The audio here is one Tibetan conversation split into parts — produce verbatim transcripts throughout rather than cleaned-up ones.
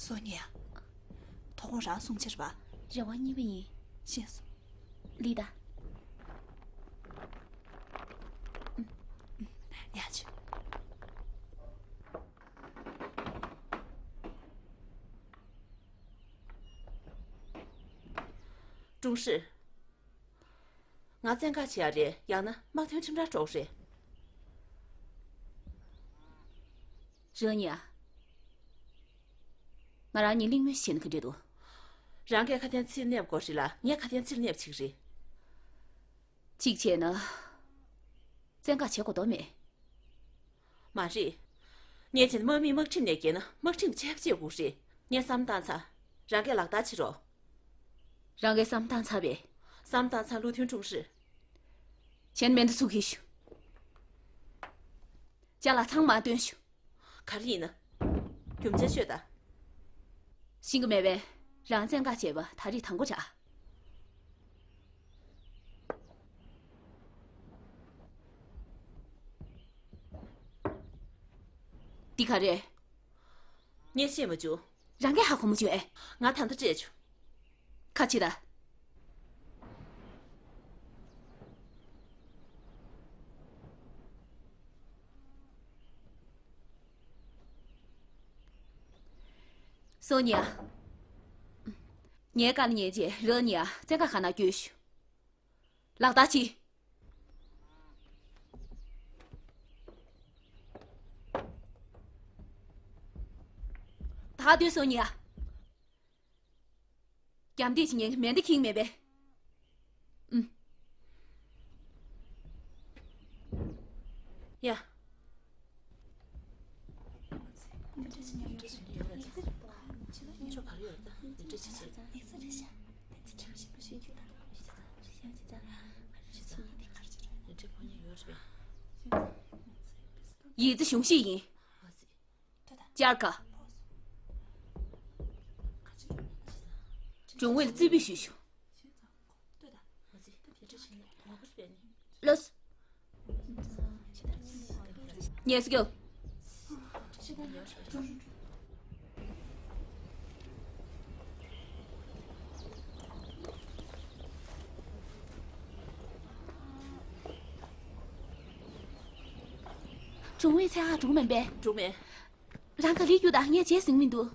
སོ་ཉི་ཡ། དོ་དགོང་རང་སྲུང་བྱེད་རེད་པ། རེ་བ་གཉིས་པ་ཡིན། ཤེས་སོང་། ལི་ད། ཡ་ཆེ། ཀྲུང་ཧྲི། ང་བཙན་བཀག་བྱེད་ཡ་རེད། ཡང་ན་དམག་དོན་ཁྲིམས་རར་འགྲོ་གི་རེད། རང་ཉིད་ཨ། ང་རང་གཉིས་གླེང་མོལ་བྱས་ན་ག་འདྲ་འདུག་རང་གིས་ཁ་དན་ཚིག་སླེབས་དགོས་རེད་ལ། ངས་ཁ་དན་ཚིག་སླེབས་བྱེད་ཀྱི་རེད། གཅིག་བྱས་ན། བཙན་བཀག་བྱེད་དགོས་དོན་མེད། མ་རེད། ངས་བྱས་ན་དམག་མིས་དམག་ཁྲིམས་ནས་འགལ་ན་དམག་ཁྲིམས་ཆད་པ་གཅོད་དགོས་རེད། ངས་བསམ་བཏང་ཚར། རང་གིས་ལག་བསྟར་བྱེད་རོགས། རང་གིས་བསམ་བཏང་ཚར་བས། བསམ་བཏང་ཚར། བློ་མཐུན་ཀྲུང་ཧྲི། བྱས་ན་མེ་མདའ་ཚུགས་ཀྱི་ཞུ། ཅ་ལག་ཚང་མ་བཏོན་ཤོག་ག་རེ་ཡིན་ན། རྒྱུ་མཚན་ཤོད་དང་། ཤེས་ཀྱི་མེད་པས། རང་བཙན་བཀག་བྱས་པ་ད་རེས་དང་པོ་རེད། འདི་ག་རེ། ངས་ཤེས་མ་བྱུང་། རང་གིས་ཧ་གོ་མ་བྱུང་ཨེ། ང་ད་ལྟ་སྤྲད་བྱུང་། ཁ་ཕྱེ་ད། སོ་ཉི་ཡ། ངའི་བཀའ་ལ་ཉན་བྱས་རང་ཉིད་ཨ་བཙན་བཀའ་ག་ན་བསྐྱོན་ཤོག་ལག་བསྟར་གྱིས། ད་སྡོད་སོང་ཉི་ཡ། རྒྱབ་འདེད་བྱེད་ཉན་མེད་འདི་ཁེངས་མེད་པས། ཨུམ། ཡ། ཡིག་ཚང་གཞུང་ཞིག་ཡིན། བཅར་དཀའ། གྲོང་ཨུད་ལ་རྩིས་འབུལ་ཞུས་ཤོག་ལགས་སོ། ངལ་གསོ། གྲོང་ཨུད་ཚེ་ཨ་གྲོངས་མིན་པས། གྲོངས་མེད། རང་ག་ལེར་རྒྱུགས་དང་། ངས་བྱས་ཟིན་མི་འདུག་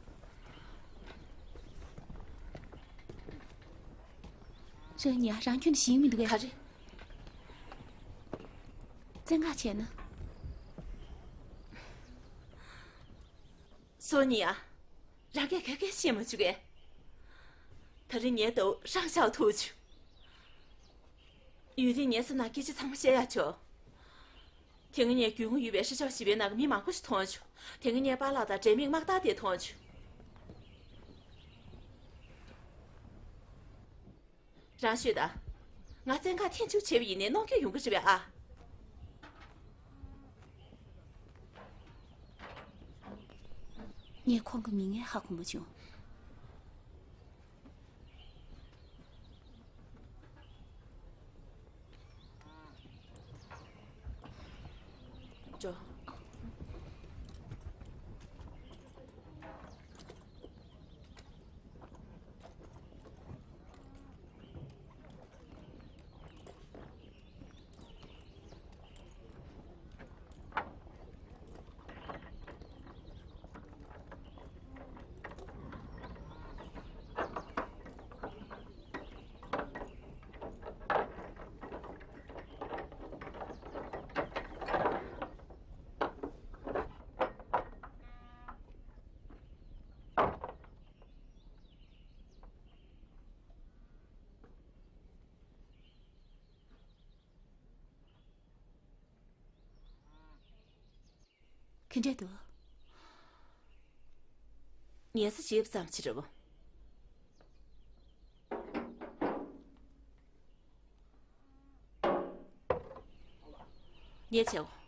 རང་ཉིད་རང་ཁྱོན་ནས་ཤེས་མི་འདུག་གས། ག་རེ། བཙན་བཀའ་བྱས་ན། སོ་ཉི་ཡ། རང་གིས་ག་གེ་ཤེས་མ་བྱུང་གས། ད་རེས་ངས་ལྟ་བུ་རང་ཤག་ཐུག་བྱུང་། ཡུན་རིང་ངའི་སེམས་ནང་སྐད་ཆ་ཚང་མ་བཤད་ཡ་བྱོས། དེ་སྔ་ངས་རྒྱུས་མངའ་ཡོད་པའི་ཧྲི་ཅའོ་ཞི་བའི་ནང་གི་མི་མང་པོ་ཞིག་མཐོང་བྱུང་། དེ་སྔ་ངས་པཱ་ལགས་དང་འབྲེལ་མེད་དམག་སྟར་དེ་མཐོང་བྱུང་། རང་ཤོད་དང་། ང་བཙན་བཀའ་ཐེངས་གཅིག་བྱས་པ་ཡིན་ནའི་གནོང་འགྱོད་ཡོང་གི་རེད་པས་ཨ། ངས་ཁོང་གི་མིང་ངས་ཧ་གོ་མ་བྱུང་། ཅོ། ག་འདྲ་འདུག་ངལ་གསོ་བྱེད་ཙམ་ཅིག་རེད་པ། ངས་བྱའོ།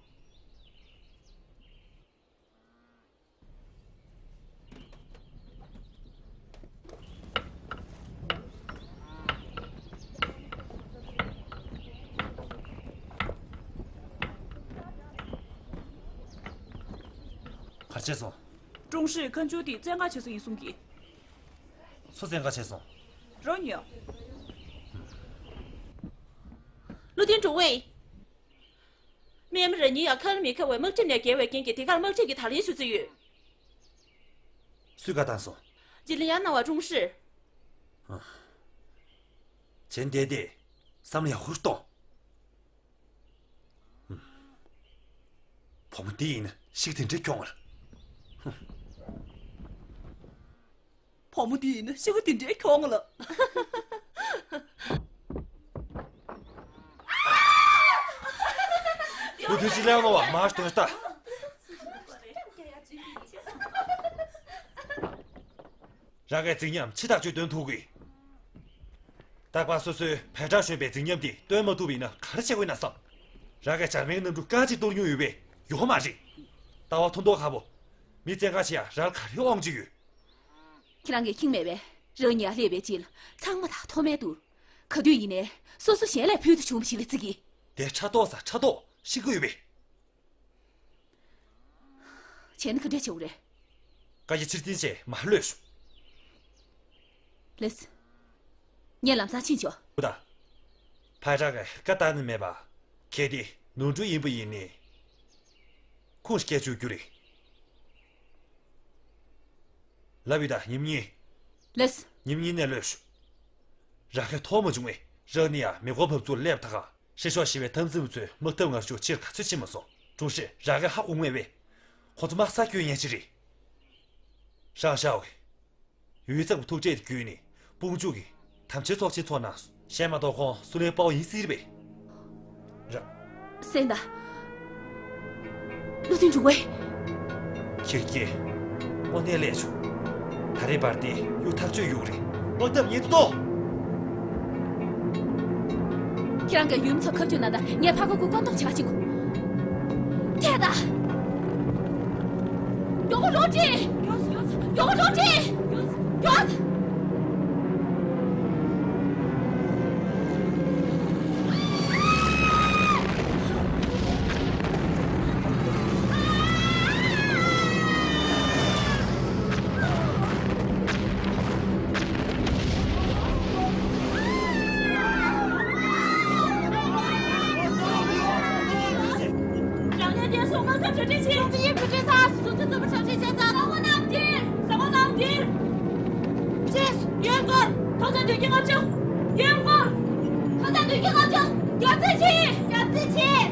ག་རེ་བྱས་སོང་། ཀྲུང་ཧྲི་ཁ་མཆུ་དེ་བཙན་བཀག་བྱས་སོང་ཡིན་གསུང་གི། སུ་བཙན་བཀག་བྱས་སོང་། རོ་ཉོ། བློ་མཐུན་ཀྲུང་ཝེ། སྨན་མ་ར་ཉི་ཡ་ཁ་ལ་མི་ཁ་བའི་དམག་འཁྲིམས་ནས་འགལ་བའི་རྐྱེན་གྱིས་དེ་གར་དམག་འཁྲིམས་ཀྱི་དང་ལེན་ཞུ་རྩིས་ཡོད། སུས་བཀག་བཏང་སོང་། ཇི་ལི་ཡ་ན་བ་ཀྲུང་ཧྲི། ཇན་དེ་དེ། བསམ་བློ་ཡག་པོ་གཏོང་། བུ་མོ་འདི་ཡིན་ན་ཤི་གི་དེ་འདྲའི་གྱོང་ངར། བུ་མོ་འདི་ཡིན་ན་ཤི་གི་དེ་འདྲའི་གྱོང་ལ། བུ་ཕྲུག་ཅི་ལས་མ་བ་མར་སྟོན་ལྟ། རང་གི་རྩིས་ཉམས་ཕྱི་ཐག་ཆོད་སྟོན་ཐུབ་དགོས། རྟག་པར་སོ་སོའི་བལ་བྲག་གཞོན་པའི་རྩིས་ཉམས་དེ་སྟོན་མ་ཐུབ་པ་ཡིན་ན་ག་རེ་བྱེད་དགོས་ན་བསམ། རང་གི་འཇར་མན་གྱི་གནམ་གྲུ་རྐང་གཅིག་གཏོར་མྱོང་ཡོད་པས་ཡོད་མ་རེད། ལྟ་བ་མཐོ་མཐོ་ཁ་པོ། མི་བཙན་བཀག་བྱེད་ཡ་རང་ལ་ག་རེ་དབང་ཆ་ཡོད། ཁྱེད་རང་གིས་ཁེངས་མེད་པས་རང་ཉིད་ལ་སླེབས་པའི་རྗེས་ལ་ཚང་མ་ཐག་ཐོག་མེད་དུ། ག་དུས་ཡིན་ནའི་སོ་སོ་གཞན་ལས་ཕུལ་དུ་བྱུང་བ་ཞིག་ལ་བརྩི་གི། དེ་ཕྲག་དོག་ས་ཕྲག་དོག་ཤི་གི་ཡོད་པས། བྱས་ན་ག་འདྲས་བྱེད་དགོས་རེད། བཀའ་རྒྱ་ཕྱིར་འཐེན་བྱས་མར་ལྷོད་ཤོག་ལེས། ངས་ལམ་སང་ཕྱིན་ཆོག་ཀུ་ད། ཕ་ཡ་བྲག་གི་བཀའ་བཏང་ནི་མེད་པ། གལ་ཏེ་ནོར་འཁྲུལ་ཡིན་པ་ཡིན་ནི། ཁུངས་སྐྱེལ་བཅུག་རྒྱུ་རེད། ལབ་ཡོད་ད་ཉིན་གཉིས། ལེས། ཉིན་གཉིས་ནས་ལྷོད་ཤོག་རང་གི་ཐོག་མ་བྱུང་བས་རང་ནི་ཡང་མི་གོ་བབ་ཚུལ་སླེབས་ཐག་ག་ཧྲི་ཤོ་ཞེས་པའི་འཐབ་འཛིང་པ་ཚོས་དམག་འཐབ་ངར་ཤུགས་ཆེར་ག་ཚོད་ཕྱིན་མ་སོང་། ཀྲུང་ཧྲི་རང་གིས་ཧ་གོ་ངེས་པས། ཁོ་ཚོ་དམག་ས་བསྐྱོད་ཉན་ཅི་རེད། ཧྲང་ཤའོ་གིས་ཡུས་ཙག་པ་ཐུག་འཕྲད་དེ་བརྒྱུད་ནས་དཔུང་འཇུག་གིས་དམ་ཆོས་ཚོགས་ཆེན་ཚོགས་གནང་སོང་། བཤད་མ་གཏོགས་ཁོང་སུ་ལའི་དཔའ་བོ་ཡིན་སྲིད་པས། ར། སེང་ད། བློ་མཐུན་ཀྲུང་ཝེ། ཁྱེད་ཀྱིས་དངོས་གནས་ལས་བྱུང་། ད་རེས་བར་དེ་གཡུག་ཐག་ཆོད་ཡོད་རེད། དམག་འཐབ་ཉེན་རྟོག་ཁྱེད་རང་གི་ཡུལ་མི་ཚོ་ཁ་བཅུག་གནང་དང་། ངས་ཕ་གི་ཁུལ་བཀག་འདོམས་བྱེད་པ་བྱེད་དགོས། ཐད་ད། མགྱོགས་པོ་རོགས་བྱེད། མགྱོགས་པོ་རོགས་བྱེད། མགྱོགས། རང་ཉིད་བསྟེན་སོང་། དམག་འཐབ་གྲ་སྒྲིག་བྱེད། ཚོགས་སྡེ་དབྱེ་བགོས་སྤྲད་ཚར། ཚོགས་སྡེ་གཙོ་བོ་གྲ་སྒྲིག་བྱས་ཚར། ས་འོག་གནམ་ཐེར། ས་འོག་གནམ་ཐེར། ཅེས། ཡོན་སྐོར། ཐོག་ཚད་དུས་ཀྱི་ལྔ་བཅུ། ཡོན་སྐོར། ཐོག་ཚད་དུས་ཀྱི་ལྔ་བཅུ། རྒྱབ་རྩིས་བྱེད། རྒྱབ་རྩིས་བྱེད།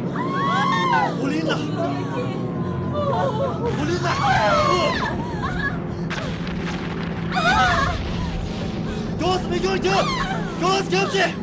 ཨོ་ལིན་ལགས། ཨོ་ལིན་ལགས། མགྱོགས་སུ་མི་མགྱོགས་རྒྱབ། མགྱོགས་སུ་རྒྱབ་ཅིག་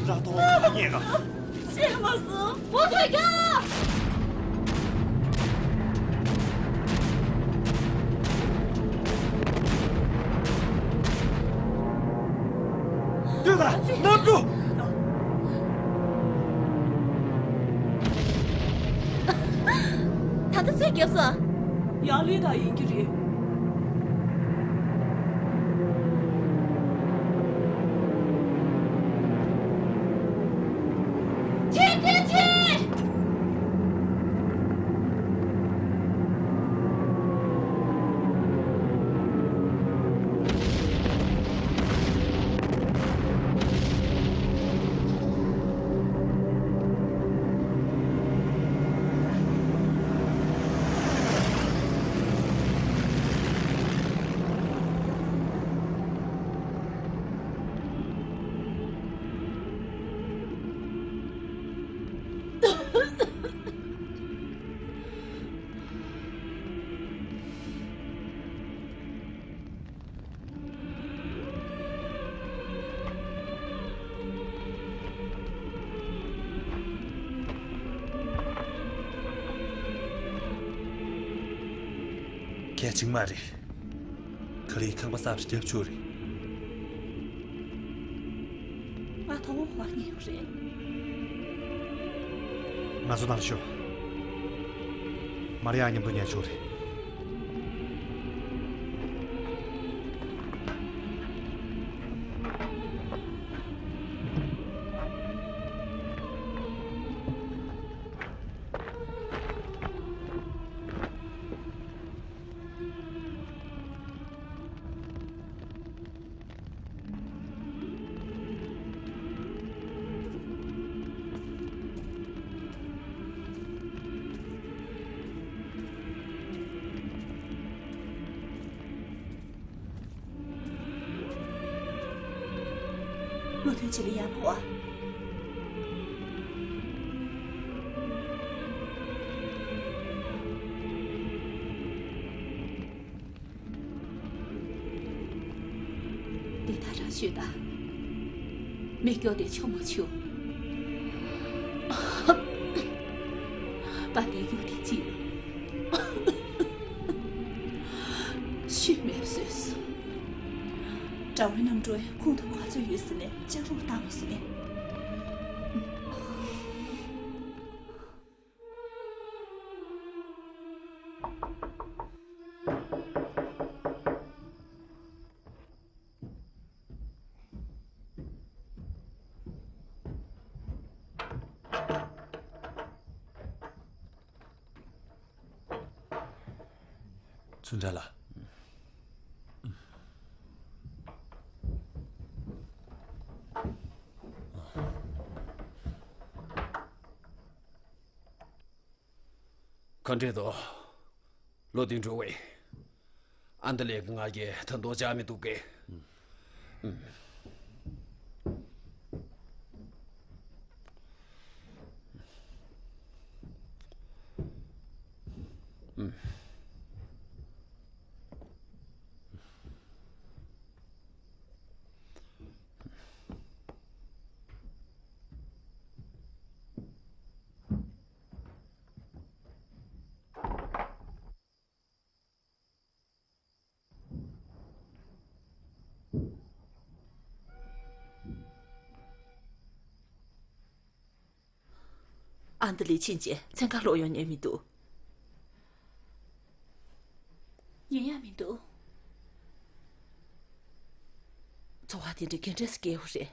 ར་ཐོ་ཉེ་ག་ཤེས་མ་སོང་། འོ་ཐོ་ཡ། ལྟོས་དང་། གནམ་གྲུ། ད་ལྟ་སུས་བརྒྱབ་སོང་། ཡང་ལི་དང་ཡིན་གྱི་རེད། ཡ་ཅིག་མ་རེད། ག་ལེར་ཁང་པ་གསར་པ་ཞིག་བརྒྱབ་ཆོག་རེད། ང་དོ་དགོང་བར་ཉལ་ཡོང་རེད། ང་ཚོ་ནང་ལ་ཤོག་མར་ཡ་མཉམ་དུ་ཉལ་ཆོག་རེད། མུ་མཐུད་བྱེད་ལེ་ཡག་པོ། འདི་ད་རང་ཤོད་ད། མེ་སྒྱོགས་དེ་ཆོ་མ་ཆུ། པ་དེ་ཡུག་དེ་ཅི་ལ། ཤུལ་མེད་བཟོས་སོ། དགྲ་བོའི་རྣམ་གྲོལ་ཁུངས་ཐུབ་ག་ཚོད་ཡོད་ཟེར་ནས་ལྕགས་རོང་བཏང་མ་སོང་ངས། ཚུན་ཁྲ་ལགས། ག་འདྲས་འདུག་བློ་གཏད་འགྲོ་བས། ཨན་ཏི་ལེ་གི་ང་རྒྱལ་ད་འདོག་བྱ་མི་འདུག་གས། ཨ་འདི་ལས་ཕྱིན་རྗེས་མཚན་ག་ལོག་ཡོང་ཉན་མི་འདུག་ཉན་ཡ་མི་འདུག་འཚོ་བ་དེ་འདྲ་ག་འདྲས་སྐྱེལ་བ་རེད།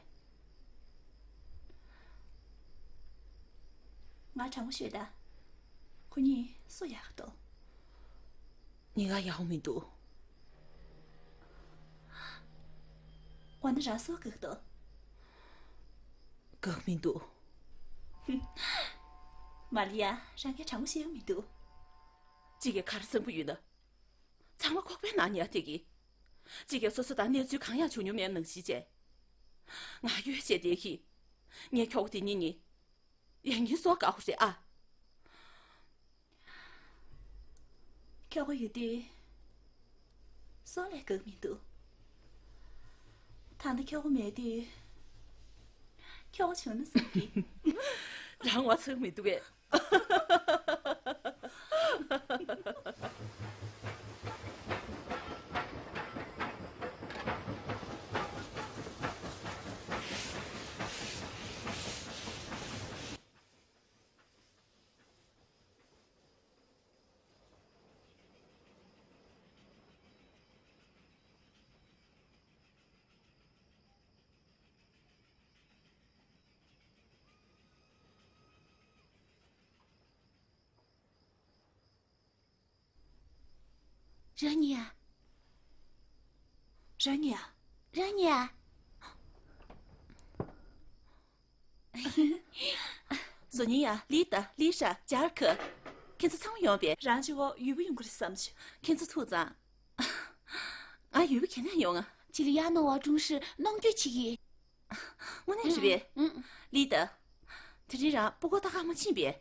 ང་དྲང་པོ་ཤོད་ད། ཁོ་གཉིས་སུ་ཡག་འདུག་གཉིས་ཀ་ཡག་པོ་མི་འདུག་འོ་ན་རང་སུ་དགའ་འདུག་དགའ་མི་འདུག་མ་ལི་ཡ་རང་གིས་དྲང་པོ་བཤད་ཡ་མི་འདུག་གཅིག་གིས་ག་རེ་བསམ་གྱི་ཡོད་ན། ཚང་མ་ཁོག་པའི་ནང་ཉལ་བསྡད་ཀྱི། གཅིག་གིས་སོ་སོ་དང་གནས་ཚུལ་གང་ཡང་བྱུང་མྱོང་མེད་ནང་བཞིན་བྱས། ང་གཡོལ་བྱས་བསྡད་ཀྱི། ངས་ཁྱོ་ག་དེ་གཉིས་གཉིས། ཡང་སྙིང་སྲོག་དགའ་བོ་རེད་ཨ། ཁྱོ་ག་ཡོད་དུས། སྲོག་ལས་དགའ་མི་འདུག་ད་ལྟ་ཁྱོ་ག་མེད་དུས། ཁྱོ་ག་བྱུང་ན་བསམ་གི། རང་བ་ཚང་མི་འདུག་གས། རང་ཉིད་ཡ། རང་ཉིད་ཡ། རང་ཉིད་ཡ། བཟོ་ཉིན་ཡ། ལི་ཏ། ལི་ཧྲ། ཇར་ཁ། ཁྱེད་ཚོ་ཚང་མ་ཡོང་པས། རང་གཅིག་པོ་ཡུལ་པོ་ཡོང་གི་རེད་བསམ་བྱུང་། ཁྱེད་ཚོ་ཐུགས་གཙང་། ང་ཡུལ་པོ་ག་ནས་ཡོང་ང་། ཇི་ལི་ཡ་ནོ་བ་ཀྲུང་ཧྲི་གནོང་འགྱོད་བྱེད་ཀྱི། དངོས་གནས་རེད་པས། ཨང་། ལི་ཏ། དེ་རིང་རང་སྤུ་གུ་ད་ག་མ་ཕྱིན་པས། ཨ།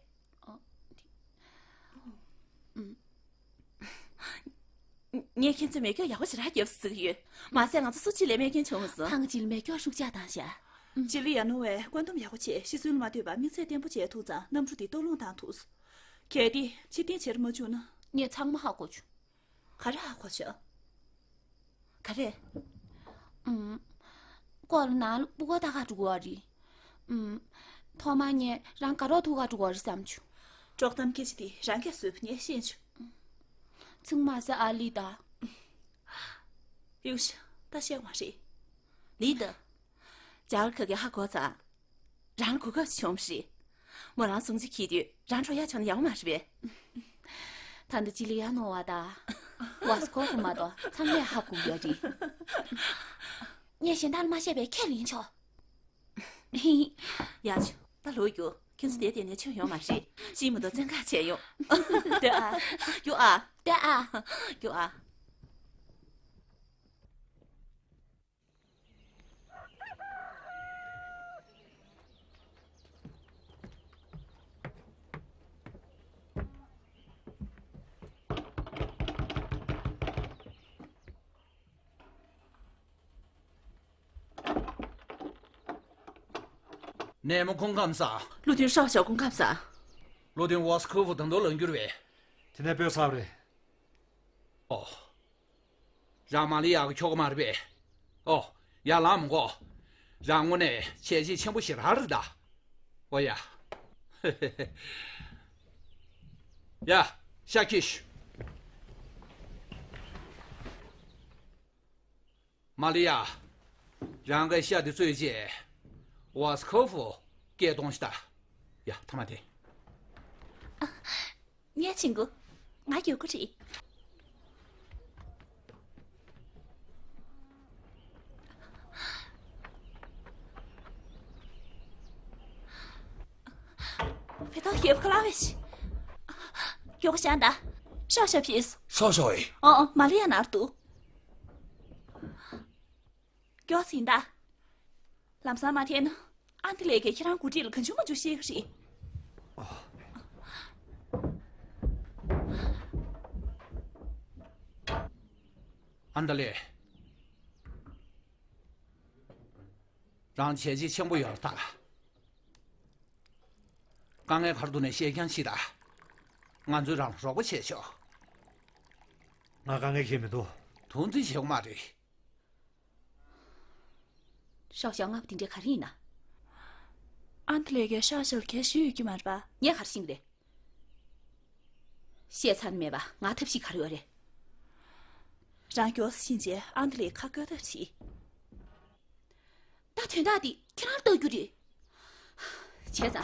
ཨང་། ངས་ཁྱེད་ཚོས་མེ་སྒྱོགས་ཡག་པོ་ཞེ་དྲག་བརྒྱབ་ཟེར་གྱི་ཡོད། མ་ཟད་ང་ཚོ་སུ་གཅིག་ལས་མེད་མཁན་བྱུང་མ་སོང་། ཁང་གཅིག་ལ་མེ་སྒྱོགས་ཤུགས་ཆག་བཏང་ཤག་ཇི་ལི་ཡ་ནོ་བས་བཀོད་འདོམས་ཡག་པོ་བྱས། ཤི་གསོན་ལ་མ་ལྟོས་པར་དམིགས་ཚད་བརྟན་པོ་བྱས་ཐུག་ཙང་གནམ་གྲུ་འདི་གཏོར་སློང་བཏང་ཐུབ། གལ་ཏེ་ཕྱིར་འཐེན་བྱེད་ར་མ་བཅུག་ན། ངས་ཚང་མ་ཧ་གོ་བྱུང་། ག་རེ་ཧ་གོ་བྱུང་། ག་རེ། ཨུམ། སྐོར་ནང་ལ་སྤུ་གུ་ལྟ་ག་འགྲོ་གི་ཡོད་རེད། ཨུམ། ཐོག་མར་ངས་རང་དགའ་རོགས་ཐུག་ག་འགྲོ་གི་ཡོད་རེད་བསམ་བྱུང་། དཀྲོག་གཏམ་སྐད་ཆ་དེ་རང་གིས་བཟོས་པ་ངས་ཤེས་བྱུང་། ཚང་མ་ཟ་ཨ་ལི་ད། ཡུག་ཤ་ད་བཤད་མ་རེད། ལི་ད། ཇཱ་གར་ཁ་གི་ཧ་གོ་ཚར། རང་ལ་གོ་སྐབས་ཤིག་བྱུང་བ་རེད། མོ་རང་སྲུང་བརྩི་བྱེད་དུས་རང་འགྲོ་ཡ་བྱུང་ན་ཡག་པོ་མ་རེད་པས། ད་འདི་ཅི་ལི་ཡ་ནོ་བ་ད། ཝ་སི་ཀོ་ཧྥུ་མ་གཏོགས་ཚང་མས་ཧ་གོ་གི་ཡོད་རེད། ངས་གཞན་དག་ལ་མ་བཤད་པའི་ཁས་ལེན་ཆོག་ཡ་ཆུ་ད་ལོ་རྒྱུ་ཁྱོད་ཚོ་དེ་དེ་ནས་ཆོས་ཡོང་མ་རེད། ཅི་མི་འདུག་བཙན་ཁ་བྱས་ཡོང་། ལྟོས་ཨ། རྒྱུ་ཨ། ལྟོས་ཨ། རྒྱུ་ཨ། ནས་མོ་སྐུ་ཁམས་བཟང་། བློ་མཐུན་ཧྲའོ་ཞའོ་སྐུ་ཁམས་བཟང་། བློ་མཐུན་ཝོ་སི་ཁོ་ཧྥུ་ད་དུང་ལངས་རྒྱུ་རེད་པས། དེ་ནས་སྤོས་ཚར་བ་རེད། ཨོ། རང་མ་ལི་ཡ་གི་ཁྱོ་ག་མ་རེད་པས། ཨོ། ཡར་ལངས་མི་དགོས། རང་དངོས་གནས་བྱས་རྗེས་ཆེན་པོ་ཞེ་དྲག་རེད་ད། ཨོ་ཡ། ཡ། ཤ་ཁྱི་ཤུ། མ་ལི་ཡ། རང་གི་ཤ་དེ་བཙོས་རྗེས། ཝོ་སི་ཁོ་ཧྥུ་སྐད་གཏོང་ཤི་ད། ཡ་ཐ་མ་དེ། ངས་བྱིན་གོ། ང་མགྱོགས་པོ་རེད། བེ་ཐོག་ཡོད་ཁ་ལ་བེ་ཤི། མགྱོགས་པོ་བྱ་ད། ཧྲོ་ཤོ་ཕིས། ཧྲོ་ཤོ་ཨེ། ཨོ་ཨོ་མ་ལི་ཡ་ནར་འདུག་མགྱོགས་ཟིན་ད། ལམ་སང་མ་ཐེན་ན། ཨན་ཏི་ལེ་གིས་ཁྱེད་རང་འགོ་ཁྲིད་ལ་གང་བྱུང་མང་བྱུང་བཤད་ཀྱི་རེད། ཨན་ཏི་ལེ། རང་བྱས་རྗེས་ཆེན་པོ་ཡོད་ད། དཀའ་ངལ་ག་རེ་འདུག་ནས་བཤད་རྐྱང་བྱེད་ད། ང་ཚོས་རང་ལ་རོགས་པ་བྱས་ཆོག་ང་དཀའ་ངལ་ཁྱེད་མི་འདུག་དོན་རྩིས་བྱེད་དགོས་མ་རེད། ཧྲའོ་ཞའོ་སྔ་པོ་དེ་འདྲའི་ག་རེ་ཡིན་ན། ཨན་ཏི་ལེ་གིས་ཧྲའོ་ཞའོ་ལ་གལ་ཞིག་ཡོད་ཀྱི་མ་རེད་པ། ངས་ག་རེ་ཤེས་ཀྱི་རེད། བཤད་ཚར་ནས་མེད་པ་ང་ཐབས་ཤེས་ག་རེ་ཡོད་རེད། རང་མགྱོགས་སུ་ཕྱིན་རྗེས་ཨན་ཏི་ལེ་ཁ་བསྐོལ་ཐབས་བྱེད། ད་དོན་དག་འདི་ཁྱེད་རང་ལྟ་རྒྱུ་རེད། བྱས་ཙང་།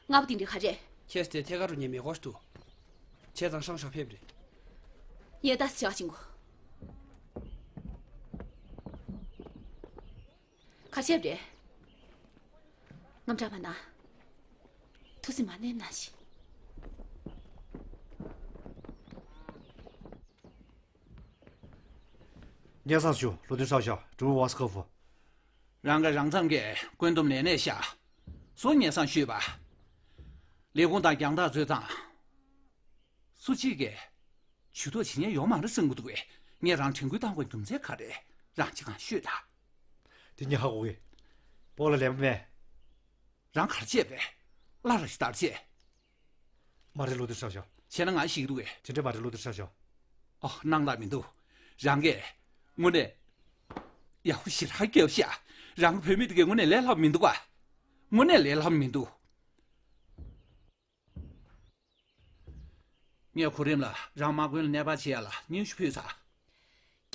སྔ་པོ་དེ་འདྲ་ག་རེད། ཁྱེད་དེ་ཐད་ཀར་རུ་ཉན་མེད་སྐོར་དུ། བྱས་ཙང་ཧྲང་ཤོ་ཕེབས་རེད། ཡེ་ད་སི་ཆ་ཆིང་གོ། ག་བྱས་རེད། རྔམ་དྲག་མ་གནང་། ཐུགས་སེམས་མ་ནེམ་གནང་ཞིག་སྙན་སེང་ཞུ། བློ་མཐུན་ཧྲའོ་ཞའོ། ཀྲུའུ་ཝང་སི་ཁོ་ཧྥུ། རང་གིས་རང་མཚམས་ཀྱི་བཀོད་འདོམས་ལས་གནས་བཞག་སོ་སྙན་སེང་ཞུས་པ། ལས་ཁུངས་དང་རྒྱང་ཐག་འཛོལ་ཙང་། སུ་གཅིག་གིས་ཇུས་གཏོགས་བྱེད་མཁན་ཡོད་མ་རེད་བསམ་གྱི་འདུག་གས། ངས་རང་དྲན་སྐུལ་བཏང་དགོས་རྒྱུ་མཚན་ག་རེ་རེད། རང་གཅིག་གང་ཤོད་ད། དེ་ངས་ཧ་གོ་གི། སྤོ་ལགས་ལན་པ་མེད། རང་ག་རེ་བྱས་པས། གླ་ར་ཞིག་ལྟར་བྱས། མ་རེད་བློ་མཐུན་ཧྲའོ་ཞའོ། བྱས་ན་ང་ཤི་གི་འདུག་གས། དེ་འདྲ་མ་རེད་བློ་མཐུན་ཧྲའོ་ཞའོ། ཨོ་སྣང་ལ་མི་འདུག་རང་གིས་དངོས་གནས་ཡག་པོ་ཞེ་དྲག་བརྒྱབ་ཤག་རང་གི་བུད་མེད་དེ་གས་དངོས་གནས་ལས་སླ་པོ་མི་འདུག་ག་དངོས་གནས་ལས་སླ་པོ་མི་འདུག་ངས་གོ་རིམ་ལ་རང་དམག་དཔོན་ལ་གནས་སྤར་བྱེད་ཡ་ལ་སྙན་ཞུ་ཕུལ་ཚར།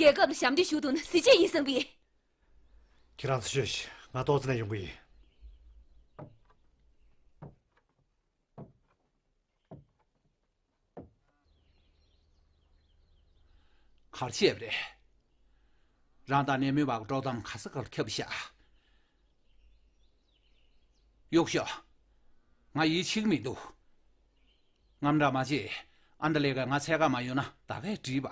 རྒྱལ་ཁབ་ལ་ཞབས་འདེགས་ཞུ་འདུག་ན་གཟི་བརྗིད་ཡིན་བསམ་གི། ཁྱེད་རང་ཚོ་ཤོད་ཤིག་ང་ཏོག་ཙེ་ནས་ཡོང་གི་ཡིན། ག་རེ་བྱས་པ་རེད། རང་དང་ནད་མུག་བར་གྱི་དཀྲོག་གཏམ་ག་ས་ག་ལ་ཁྱབ་ཤག་གཡུག་ཤོག་ང་ཡིད་ཆེས་ཀྱི་མི་འདུག་རྔམ་དྲག་མ་བྱེད། ཨན་ཏི་ལེ་ག་ང་འཚོལ་ག་མ་ཡོང་ན་ད་གས་འགྲིག་པ།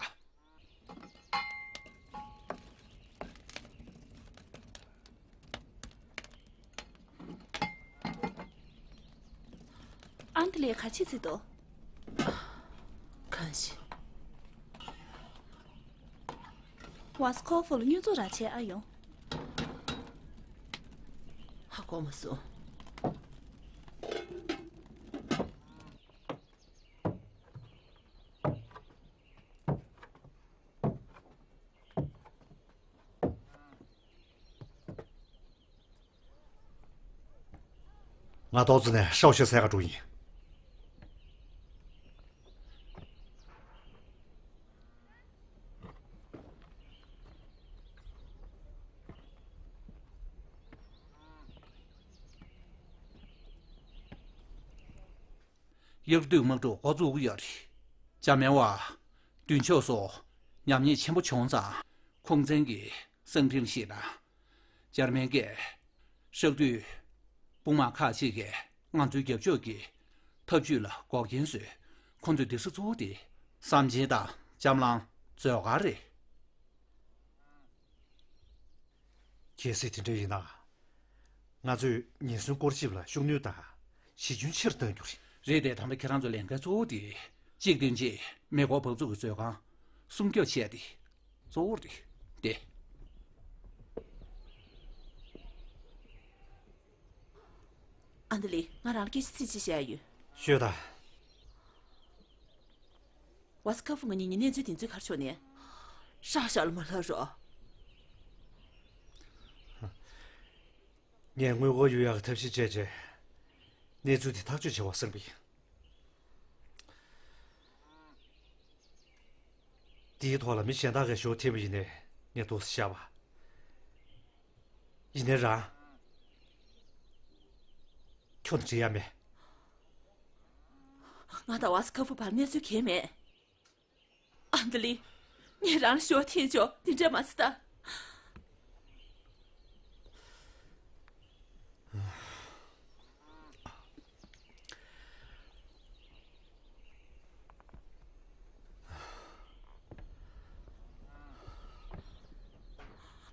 ཨན་ཏི་ལེ་ག་ཅི་ཟེར་འདུག་གང་ཞིག་ཝ་སི་ཁོ་ཧྥུ་ལ་བསྙོན་འཛུགས་རང་བྱས་ཨ་ཡོང་། ཧ་གོ་མ་སོང་། ང་ཏོག་ཙི་ནས་ཧྲའོ་ཤེ་སའི་ཁ་འགྲོ་ཡིན། དབྱར་དུས་དམག་འཁྲུག་འགོ་འཛུགས་ཀྱི་ཡོད་རེད། འཇར་མན་བ་མདུན་ཕྱོགས་སུ་ཉམས་ཉེས་ཆེན་པོ་བྱུང་ཙང་། ཁུང་ཚན་གྱི་གསང་འཕྲིན་ཞིག་ལ། འཇར་མན་གྱི་ཧྲག་བསྡུས་དཔུང་དམག་ཁག་ཅིག་གིས་ང་ཚོའི་རྒྱབ་ཕྱོགས་ཀྱི་འཐབ་ཇུས་ལ་འགོག་རྐྱེན་བཟོས། ཁོ་ཚོའི་དེ་སྲིད་གཙོ་བོ་དེ་བསམ་ཆེན་དང་ལྕམ་ལང་མཛོད་དཀར་རེད། གལ་སྲིད་དེ་འདྲ་ཡིན་ན། ང་ཚོས་ཉེན་ཟོན་སྐོར་ཞིབ་ལ་ཤུགས་སྣོན་དང་གཞི་ཁྱོན་ཆེ་རུ་གཏང་རྒྱུ་རེད། རེད་དེ། ད་ལྟ་ཁྱེད་རང་ཚོའི་ལས་འགན་གཙོ་བོ་དེ། གཅིག་བདུན་གཅིག་མེ་འཁོར་འབབ་ཚུགས་ཀྱི་མཛོད་ཁང་སྲུང་སྐྱོབ་བྱས་ཏེ། གཙོ་བོ་རེད་དེ། ཨན་ཏི་ལི། ང་རང་ལ་སྐད་ཆ་ཚིག་གཅིག་བཤད་ཡ་ཡོད། ཤོད་དང་། ཝ་སི་ཁ་ཧྥུ་ང་གཉིས་ཀྱི་གནས་ཚུལ་དེ་ཚོའི་ཁར་ཕྱོགས་ནས་ཧྲག་ཤག་ལ་མ་ལྷག་རོགས། ངས་དངུལ་སྒོར་གཡུག་ཡག་གི་ཐབས་ཤེས་བྱས་རྗེས། གནས་ཚུལ་དེ་ཐག་གཅོད་བྱེད་པར་སེམས་པ་ཡིན། དེའི་ཐོག་ལ་མི་གཞན་དག་གིས་ཞོ་འཐེན་པ་ཡིན་ནའི་ངས་འདུག་སེ་བཞག་པ། ཡིན་ནའི་རང་། ཁྱོད་དང་འབྲེལ་ཡ་མེད། ང་དང་ཝ་སི་ཁ་ཧྥུ་བར་གནས་ཚུལ་གང་ཡང་མེད། ཨན་ཏི་ལི། ངས་རང་ལ་ཞོ་འཐེན་ཆོག་འདི་འདྲ་མ་བྱེད་ད།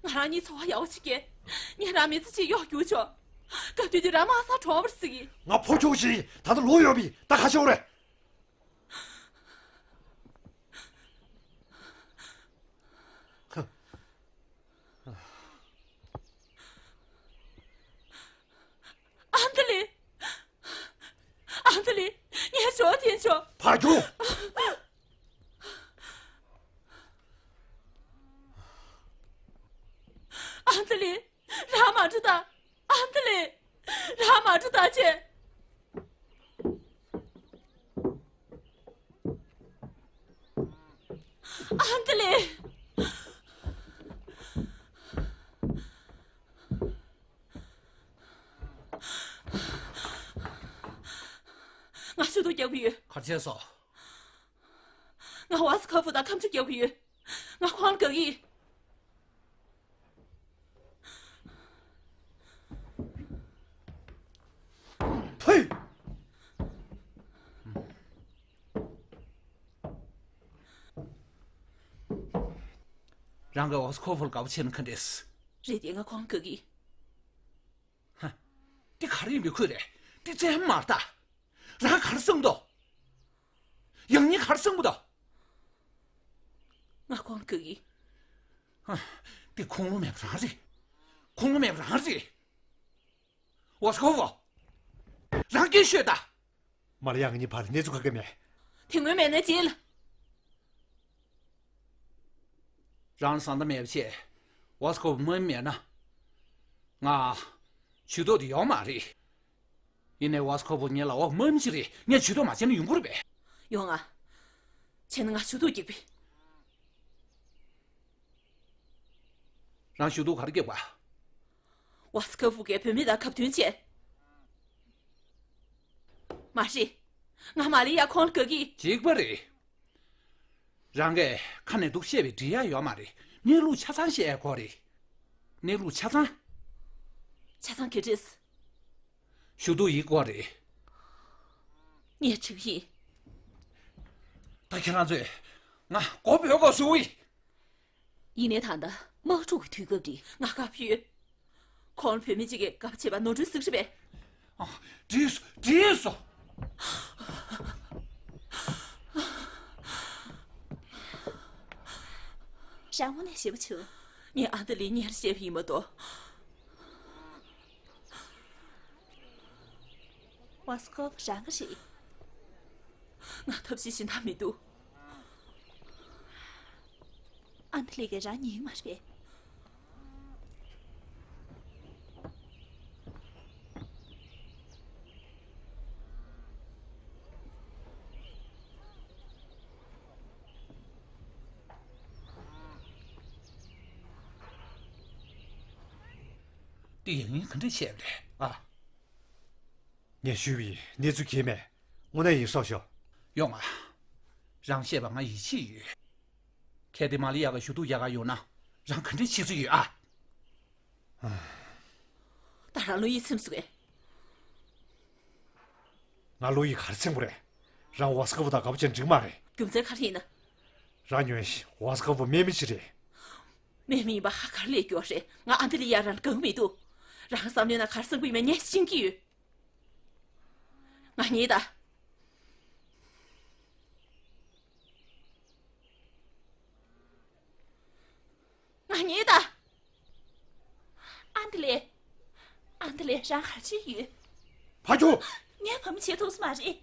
ང་རང་གཉིས་འཚོ་བ་ཡག་པོ་བྱེད་ཀྱི། ངས་རང་མི་ཚེ་གཅིག་གཡོག་རྒྱུག་ཆོག་སྐབས་དུས་དུས་རང་མ་ས་གྲོངས་པར་སྲིད་ཀྱི། ང་ཕོ་ཁྱོ་ཞིག་ད་ལྟ་ལོག་ཡོད་པས། ད་ག་བྱེད་དགོས་རེད། ཨན་ཏི་ལི། ཨན་ཏི་ལི། ངས་ཞོ་འཐེན་ཆོག་ཕར་རྒྱུག་ཨན་ཏི་ལི། རང་མ་འགྲོ་ད། ཨན་ཏི་ལི། རང་མ་འགྲོ་ད་ཅེ། ཨན་ཏི་ལི། ང་ཞུ་གཏུག་རྒྱག་གི་ཡོད། ག་རེ་བྱས་སོང་། ང་ཝ་སི་ཁ་ཧྥུ་དང་ཁ་མཆུ་རྒྱག་གི་ཡོད། ང་ཁོང་ལ་དགའ་གི། ཕུ། རང་གི་ཝ་སི་ཁ་ཧྥུ་ལ་དགའ་པོ་བྱེད་ན་ག་འདྲས། རེད་དེ། ང་ཁོང་ལ་དགའ་གི། ཧ། འདི་ག་རེ་ཡིན་པའི་ཁུལ་རེད། འདི་བཙན་མ་རེད་ད། རང་ག་རེ་བསམ་གྱི་འདུག་ཡང་སྙིང་ག་རེ་བསམ་གྱི་འདུག་ང་ཁོང་ལ་དགའ་གི། ཧ། འདི་ཁུངས་ལུང་མེད་པ་རང་རེད། ཁུངས་ལུང་མེད་པ་རང་རེད། ཝ་སི་ཁ་ཧྥུ། རང་སྐད་ཤོད་ད། མ་ལ་ཡ་ང་གཉིས་བར་གནས་ཚུལ་ག་གེ་མེད། དེ་སྔོན་མེད་ན་རྗེས་ལ། རང་ལ་བཟའ་ཟླ་མེད་པ་བྱས། ཝ་སི་ཁ་ཧྥུ་དམག་མི་མེད་ན། ང་ཇུས་གཏོགས་དེ་ཡོད་མ་རེད། ཡིན་ནའི་ཝ་སི་ཁ་ཧྥུ་ངའི་ལག་འོག་དམག་མི་ཞིག་རེད། ངས་ཇུས་གཏོགས་མ་བྱས་ན་ཡོང་གི་རེད་པས། ཡོང་ང་། བྱས་ན་ང་ཞུ་གཏུག་རྒྱག་པས། རང་ཞུ་གཏུག་ག་རེ་རྒྱག་པ། ཝ་སི་ཁ་ཧྥུ་གིས་བུད་མེད་དང་ཁ་བསྟུན་བྱས། མ་རེད། ང་མ་ལི་ཡ་ཁོང་ལ་དགའ་གི། གཅིག་པ་རེད། རང་གིས་ཁ་ནས་འདུག་བཤད་པའི་འགྲིག་ཡ་ཡོད་མ་རེད། གནས་ལུགས་ཆ་ཚང་བཤད་ཡ་དགོས་རེད། གནས་ལུགས་ཆ་ཚང་། ཆ་ཚང་ག་འདྲས། ཞུ་གཏུག་ཡིན་དགོས་རེད། ངས་འགྲིག་ཡིན། ད་ཁྱེད་རང་ཚོས་ང་མགོ་འབོད་དགོས་བཟོ་གི། ཡིན་ནའི་ད་ལྟ་དམག་འཁྲུག་གི་དུས་སྐབས་རེད། ང་དགའ་པོ་ཡོད། ཁོང་ལ་བུད་མེད་ཅིག་གིས་དགའ་པོ་བྱེད་པ་ནོར་འཁྲུལ་ཟིག་རེད་པས། ཨ། འགྲིག་སོང་། འགྲིག་སོང་། རང་དངོས་གནས་ཞེ་པོ་བྱུང་། ངས་ཨན་ཏི་ལི་གཉེར་བྱས་པ་ཡིན་མ་གཏོགས། ཝ་སི་ཀོབ་རང་གི་རེད། ང་ཐབས་ཤེས་གཞན་དག་མི་འདུག་ཨན་ཐི་ལི་གིས་རང་ཉན་གི་མ་རེད་པས། དེ་ཡང་ཡིན་ག་འདྲ་བྱས་པ་རེད་ཨ། ངས་ཞུས་པའི་གནས་ཚུལ་ཁྱེད་མེད། དངོས་གནས་ཡིན་སྲོག་ཤོག་ཡོང་ང་། རང་བཤད་པ་ང་ཡིད་ཆེས་ཡོད། གལ་ཏེ་མ་ལི་ཡ་ག་ཞུ་གཏུག་རྒྱག་ག་ཡོང་ན་རང་ག་འདྲ་བྱེད་རྩིས་ཡོད་ཨ། ད་རང་བློ་ཡིད་ཚིམ་སོང་ངས། ང་བློ་ཡིད་ག་རེ་ཚིམ་པ་རེད། རང་ཝ་སི་ཀ་བུ་དང་དགའ་པོ་བྱས་འགྲིག་མ་རེད། རྒྱུ་མཚན་ག་རེ་ཡིན་ན། རང་ཉོན་ཞིག་ཝ་སི་ཀ་བུ་དམན་མི་ཅིག་རེད། དམན་མི་ཡིན་པ་ཧ་ག་རེ་ལས་སྐྱོ་རེད། ང་ཨན་ཏི་ལི་ཡ་རང་ལ་དགའ་པོ་མི་འདུག་རང་བསམ་བློའི་ནང་ག་རེ་བསམ་གི་ཡོད་མེད་ངས་ཤེས་ཀྱི་ཡོད། ང་རྙེད་ད། ང་རྙེད་ད། ཨན་ཏི་ལེ། ཨན་ཏི་ལེ་རང་ག་རེ་བྱས་ཡོད། ཕ་ཁྱོ། ངས་བུ་མོ་བྱེད་ཐུབ་ས་མ་རེད།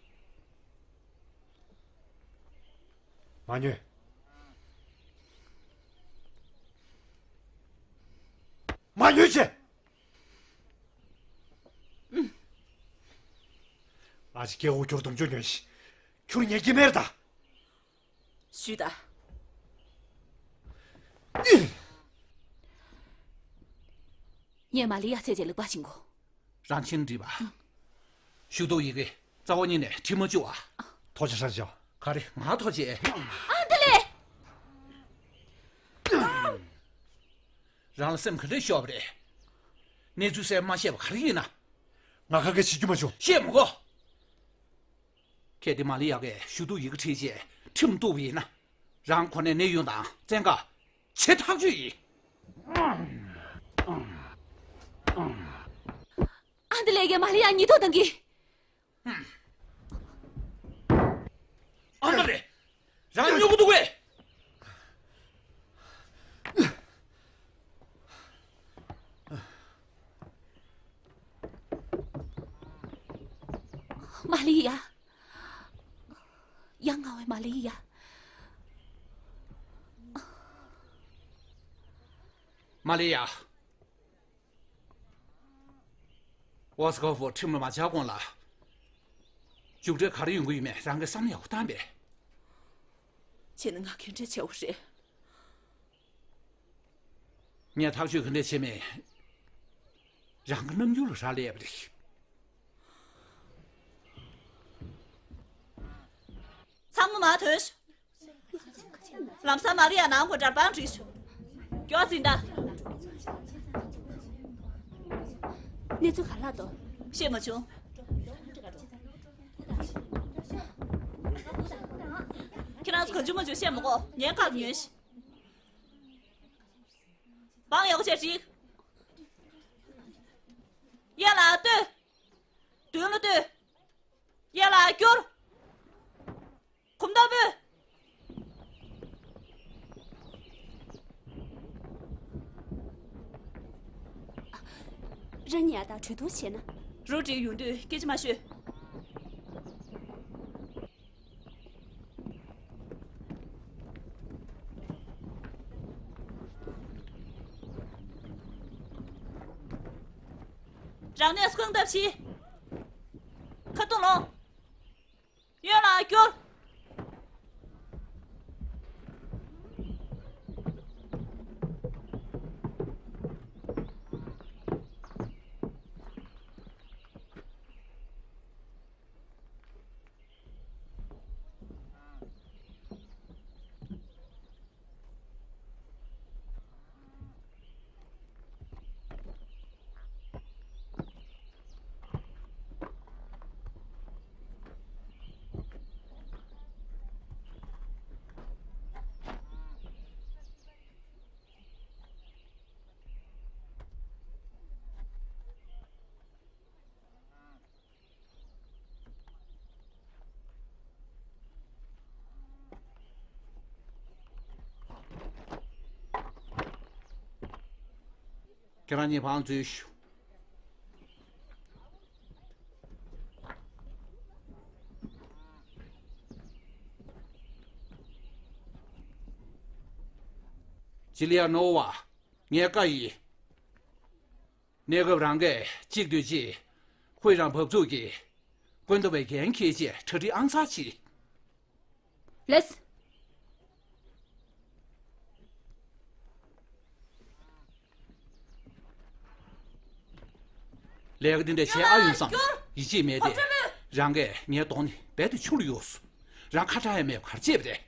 མ་ཉོན། མ་ཉོན་བྱས། ཨ་ཅེ་སྐད་འོ་ཁྱོར་དུང་ཅོ་ཉོན་ཞིག་ཁྱོར་ཉལ་གྱི་མེར་ད། ཞུས་ད། ངས་མ་ལི་ཡ་ཚེ་རྗེས་ལུག་པ་ཤིང་གོ། རང་ཁྱིམ་འགྲིག་པ། ཞུ་གཏུག་ཡི་གེ་རྩ་བ་ཉིད་ནས་ཁྲིད་མ་བཅུག་ཨ། ཐོག་ཆ་ཧྲ་ཅོ། ག་རེ་ང་ཐོག་ཆེ། ཨན་ཏི་ལེ། རང་ལ་སེམས་ག་འདྲས་ཤོར་བ་རེད། གནས་ཚུལ་གསལ་མ་བཤད་པ་ག་རེ་ཡིན་ན། ང་ག་གེ་བྱེད་རྒྱུ་མ་བྱུང་། བཤད་མི་དགོས། གལ་ཏེ་མ་ལི་ཡ་གས་ཞུ་གཏུག་ཡི་གེ་ཁྲིད་རྗེས་ཁྲིམས་གཏུག་པ་ཡིན་ན། རང་ཁོ་ནས་གནས་ཡུན་དང་བཙན་བཀག་བྱེད་ཐག་ཆོད་ཡིན། ཨན་ཏི་ལེ་གས་མ་ལི་ཡ་ཉེས་འདོགས་གཏང་གི། ཨ་ན་རེ། རང་ཉོ་གི་འདུག་གས། མ་ལི་ཡ། ཡ་ང་བའི་མ་ལི་ཡ། མ་ལི་ཡ། ཝ་སི་ཀོ་ཧྥོ་ཁྲིམས་ལ་མ་བཅར་གོང་ལ། མཇུག་འབྲས་ག་རེ་ཡོང་གི་ཡོད་མེད་རང་གིས་བསམ་ཡག་པོ་བཏང་པས། བྱས་ན་ང་ག་འདྲས་བྱས་པ་རེད། ངས་ཐག་གཅོད་ག་འདྲས་བྱས་མེད། རང་གི་རྣམ་འགྱུར་ལ་རག་ལས་པ་རེད། ཚང་མ་མར་ཐོན་ཤོག་ལམ་སང་མ་ལི་ཡ་ནང་སྒོ་འདྲ་པང་བསྒྲིགས་ཤོག་མགྱོགས་ཙམ་ད། གནས་ཚུལ་ག་རེ་ལབ་འདུག་བཤད་མ་བྱུང་། ཁྱེད་རང་ཚོ་གང་བྱུང་མང་བྱུང་བཤད་མི་དགོས། ངའི་ཁ་ལ་ཉོན་ཞིག་པང་ཡག་པོ་བྱས་བསྒྲིགས། གཡས་ལ་ལྟོས། མདུན་ལ་ལྟོས། གཡས་ལ་བསྐྱུར། གོམ་སྟབས་སྤོས། རང་ཉིད་ཡ་དང་གྲོས་བསྡུར་བྱས་ན། རུ་སྒྲིག་ཡོང་དུས་སྐད་ཆ་མ་ཤོད། རང་གནས་སུ་རྐང་སྟབས་ཕྱིས། ཁ་ཐུག་ལོངས། གཡོན་ལ་སྐྱོར། ཁྱེད་རང་གཉིས་བང་འཛུལ་ཞུ། ཇི་ལི་ཡ་ནོ་ཝ། ངས་བཀའ་ཡིན། གནས་སྐབས་རང་གིས་གཅིག་སྡོད་གཅིག་དཔེ་རང་བབས་ཚུགས་ཀྱིས། ཀུན་ཏུ་བའི་འགན་འཁྱེར་བྱས་གྲ་སྒྲིག་ཨང་གསར་བྱེད། ལགས། ལས་ཀ་འདི་འདྲ་བྱེད་ཨ་ཡོང་བསམ། ཡིད་ཆེས་མེད་དེ། རང་གིས་ངའི་གདོང་ནས་རྦད་དེ་ཆུ་ལ་གཡུགས་སོང་། རང་ཁ་གྲག་ཡ་མེད་པ་ག་རེ་བྱས་པ་རེད།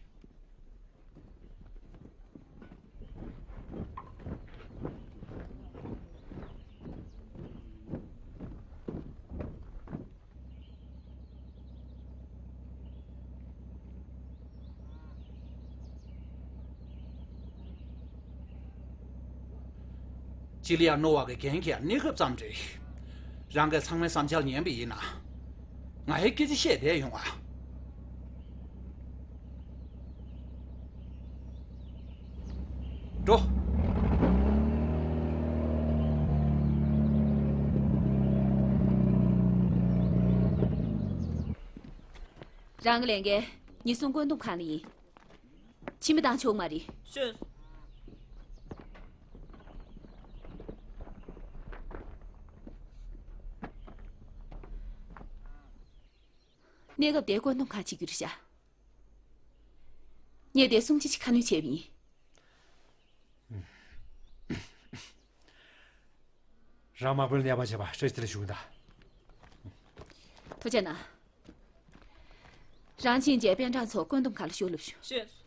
སྤྱི་ལ་ཡང་རྣོ་བ་གི་འགན་འཁྱེར་གནས་སྐབས་ཙམ་རེད། རང་གིས་ཚང་མའི་བསམ་འཆར་ཉན་པ་ཡིན་ན། ང་ཡི་སྐད་ཆ་བཤད་བསྡད་ཡོང་ཨ། འགྲོ། རང་གི་ལས་འགན་ཉེན་སྲུང་བཀོད་འདོམས་ཁང་ལ་ཡིན། ཕྱི་མི་བཏང་ཆོག་མ་རེད། ཤོད། གནས་སྐབས་དེ་བཀོད་འདོམས་ཁང་བྱེད་རྒྱུ་རེད་ཤག་ངས་དེ་སྲུང་བརྩི་ཅིག་ཁ་སྣོན་བྱས་པ་ཡིན། རང་དམག་དཔོན་ལ་བརྙས་པ་བྱས་པ་བཀྲ་ཤིས་བདེ་ལེགས་ཞུ་གི་གདའ། ཐུགས་རྗེ་གནང་། རང་ཕྱིན་རྗེས་པན་ཀྲང་ཚོ་བཀོད་འདོམས་ཁང་ལ་ཤོག་ལབ་ཞུ། ཤོད།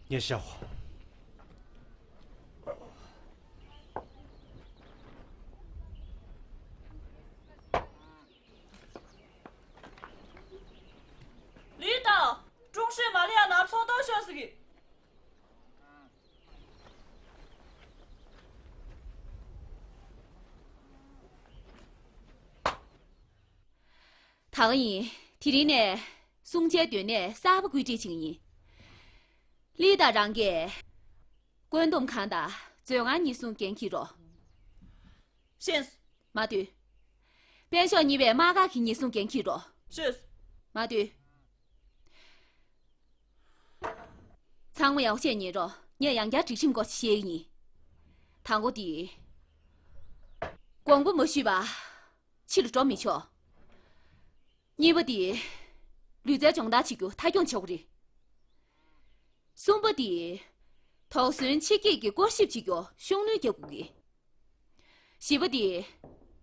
ངས་བཤད་འོ། ལི་ཏ། ཀྲུང་ཧྲེ་མ་ལི་ཡ་ན་ཚོགས་གཏོགས་ཤོག་ཟེར་གི། ད་ག་ཡིན། དེ་རིང་ནས་སྲུང་བྱའི་སྡོད་གནས་གསར་པ་བཀོད་སྒྲིག་བྱེད་ཀྱི་ཡིན། ལི་ཏ་རང་གིས་བཀོད་འདོམས་ཁང་དང་མཛོད་ཁང་ཉེན་སྲུང་འགན་འཁྱེར་རོགས། ཤེས། མ་སྡོད། དཔལ་འབྱོར་གཉིས་པའི་དམག་སྒར་གྱི་ཉེན་སྲུང་འགན་འཁྱེར་རོགས། ཤེས། མ་སྡོད། ཚང་མ་ཡག་བཤད་ཉན་རོགས། ངས་ཡང་བསྐྱར་སྒྲིག་ཁྲིམས་སྐོར་ཞིག་བཤད་ཀྱི་ཡིན། དང་པོ་དེ། དགོངས་པ་མ་ཞུས་པ། ཕྱི་ལ་འགྲོ་མི་ཆོག་གཉིས་པ་དེ། ལུས་རྩལ་སྦྱོང་བརྡར་བྱེད་རྒྱུ་མཐའ་འཁྱོངས་བྱེད་དགོས་རེད། གསུམ་པ་དེ། དོགས་ཟོན་ཕྱི་སྐྱེས་ཀྱི་སྐོར་ཞིབ་བྱེད་རྒྱུ་ཤུགས་སྣོན་རྒྱག་དགོས་ཀྱི། བཞི་པ་དེ།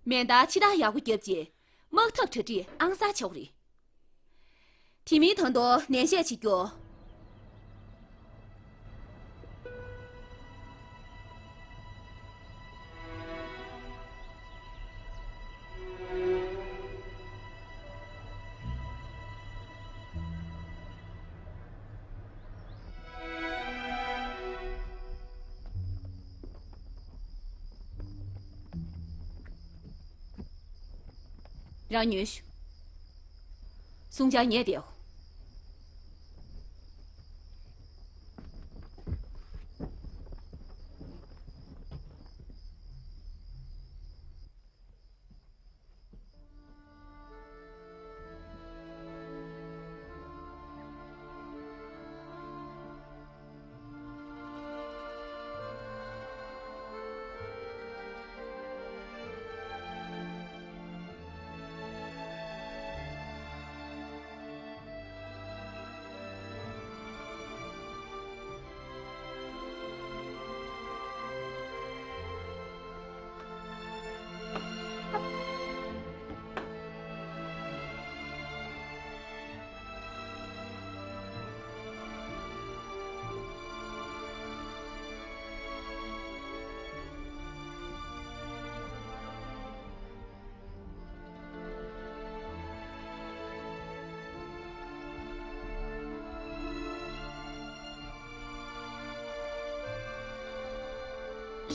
མེ་མདའ་ཕྱི་ཐག་ཡག་པོ་བརྒྱབ་རྗེས་དམག་འཐབ་གྲ་སྒྲིག་ཨང་གསར་བྱེད་དགོས་རེད། དེ་མིན་ད་དུང་ནན་བཤད་བྱེད་རྒྱུ། རང་ཉོན་ཞུ། སྲུང་བྱ་ཉལ་བསྡད་འོ།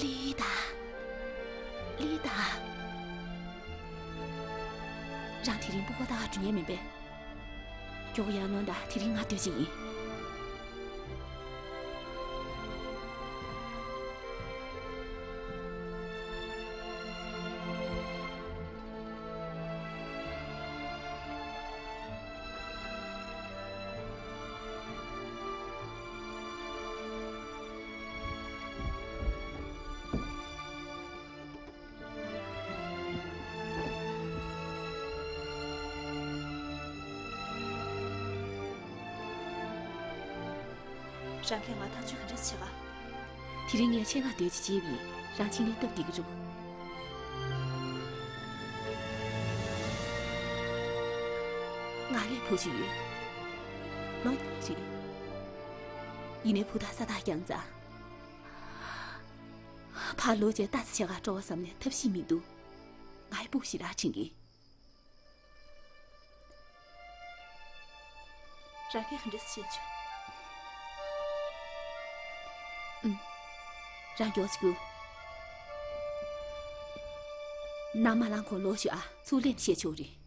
ལི་ཏ། ལི་ཏ། རང་དེ་རིང་སྤུ་གུ་ལྟ་ག་འགྲོ་མཁན་མིན་པས། མགྱོགས་པོ་ཡར་ལོངས་དང་། དེ་རིང་ང་སྡོད་ཀྱི་ཡིན། རང་གིས་ང་ཐག་གཅོད་ག་འདྲ་བྱེད་ག་དེ་རིང་ངས་ཆེད་མངགས་སྡོད་ཅིག་བྱས་པ་ཡིན། རང་ཕྱི་ནས་སྟབས་བདེ་གི་འགྲོ། ང་ལ་བུ་ཞིག་ཡོད། ལོ་གཉིས་རེད། ཡིན་ནའི་བུ་དང་ས་ཐག་རྐྱང་ཙང་། ཕར་ལོག་བྱས་ལྟ་ཙམ་བྱེད་ག་སྤྲོ་བ་ཟམ་ནས་ཐབས་ཤེས་མི་འདུག་ང་ཡི་སྤུ་གུ་ཞེ་དྲག་དྲན་གི། རང་གིས་ག་འདྲ་བྱེད་ཆོག་ཨུམ། རང་མགྱོགས་ཅིག་རྒྱུགས། ནམ་མ་ལངས་གོང་ལོག་ཤོག་ཨ། ཚུར་ལན་བཤད་ཆོག་རེད།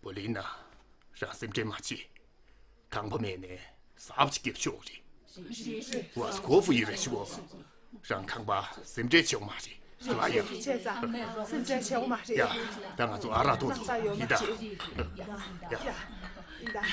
པོ་ལི་ན། རང་སེམས་ཁྲལ་མ་བྱེད། ཁང་པ་མེད་ནས་གཟབ་ཅིག་རྒྱབ་ཤོག་རེད། ཝ་སི་ཀོ་ཧྥུ་ཡི་རེ་ཞུ་བ། རང་ཁང་པ་སེམས་ཁྲལ་བྱེད་དགོས་མ་རེད། ཡ་ཡ། བྱས་ཙང་སེམས་ཁྲལ་བྱེད་དགོས་མ་རེད། ཡ། ད་ང་ཚོ་ཨ་རག་འཐུང་འདུག་ཡིན་ད། ཡ། ཡིན་ད།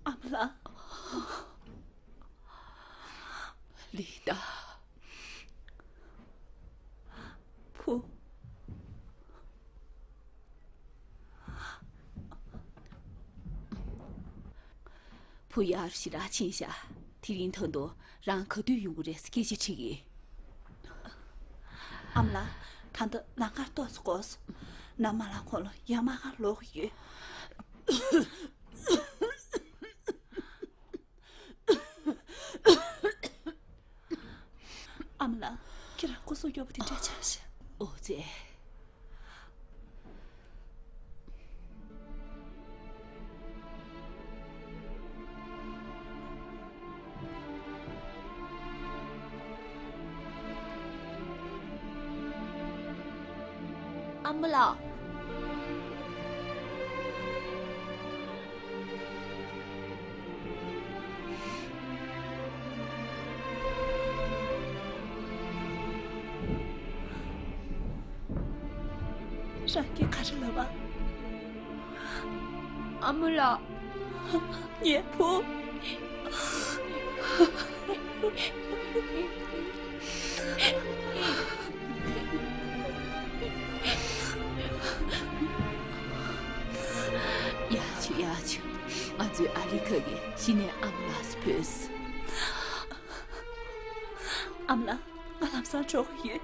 ཨ་མ་ལགས། ལི་ཏ། བུ། བུ་ཡར་ཞེ་དྲག་ཕྱིན་ཤག་དེ་རིང་ད་དུང་རང་ག་དུས་ཡོང་གི་རེད་ཟེར་སྐད་ཆ་དྲིས་ཀྱི། ཨ་མ་ལགས། ད་ལྟ་ལམ་ཁར་ཏོག་ཙམ་འགོར་སོང་། ནམ་མ་ལངས་གོང་ལ་ཡར་མར་ག་ལོག་གི་ཡོད། ཨ་མ་ལགས། ཁྱེད་རང་སྐུ་གཟུགས་སྐྱོ་པོ་དེ་འདྲ་ཆགས་ཤག་ཨོ་ཙེ། ཨ་མ་ལགས། རང་གིས་ག་རེ་ལབ་པ། ཨ་མ་ལགས། ངའི་བུ། ཡ་ཆུ་ཡ་ཆུ། ང་ཚོའི་ཨ་ལི་ཁ་གིས་གཞི་ནས་ཨ་མ་ལགས་སུ་བོས། ཨ་མ་ལགས། ང་ལམ་སང་འགྲོ་གི་ཡོད།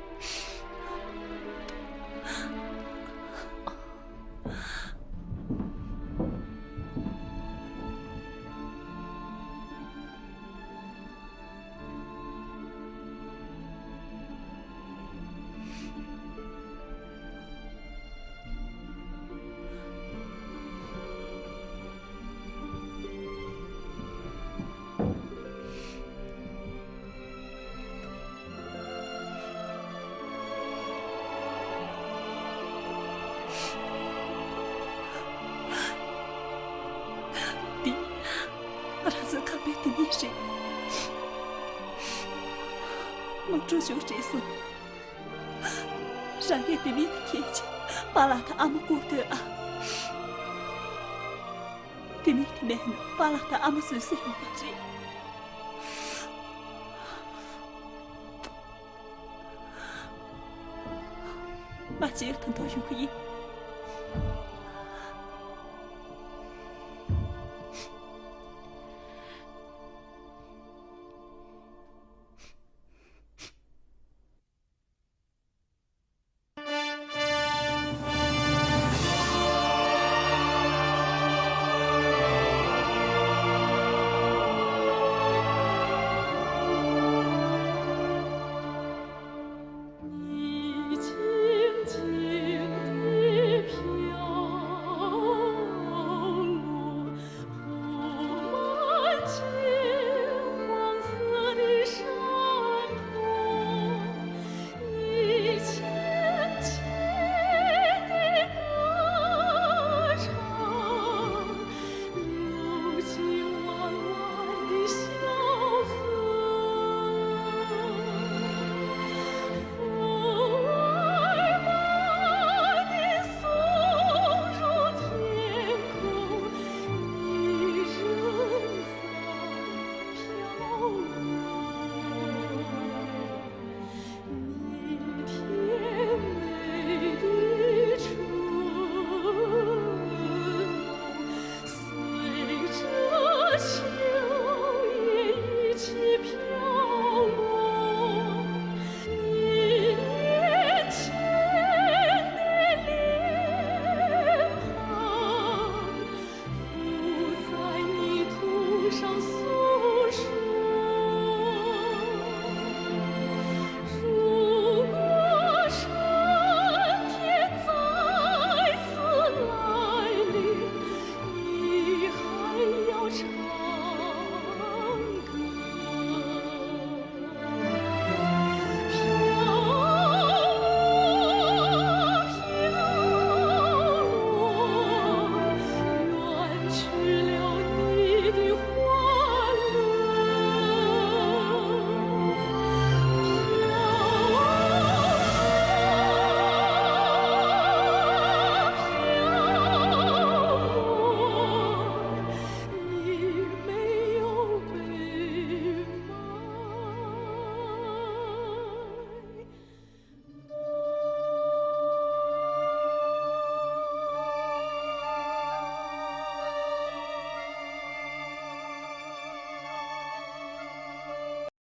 འདི་ང་རང་ཚོའི་ཁང་པའི་ལྡེ་མིག་རེད། དམག་འཁྲུག་ཅུང་རིང་སོང་། རང་གིས་ལྡེ་མིག་དེ་ཁྱེར་བྱས་པཱ་ལགས་དང་ཨ་མ་སྒུག་སྡོད་ཨ། ལྡེ་མིག་དེ་མེད་ན་པཱ་ལགས་དང་ཨ་མ་བཟོད་ས་ཡོད་མ་རེད། ང་རྗེས་ལ་ད་དུང་ཡོང་གི་ཡིན།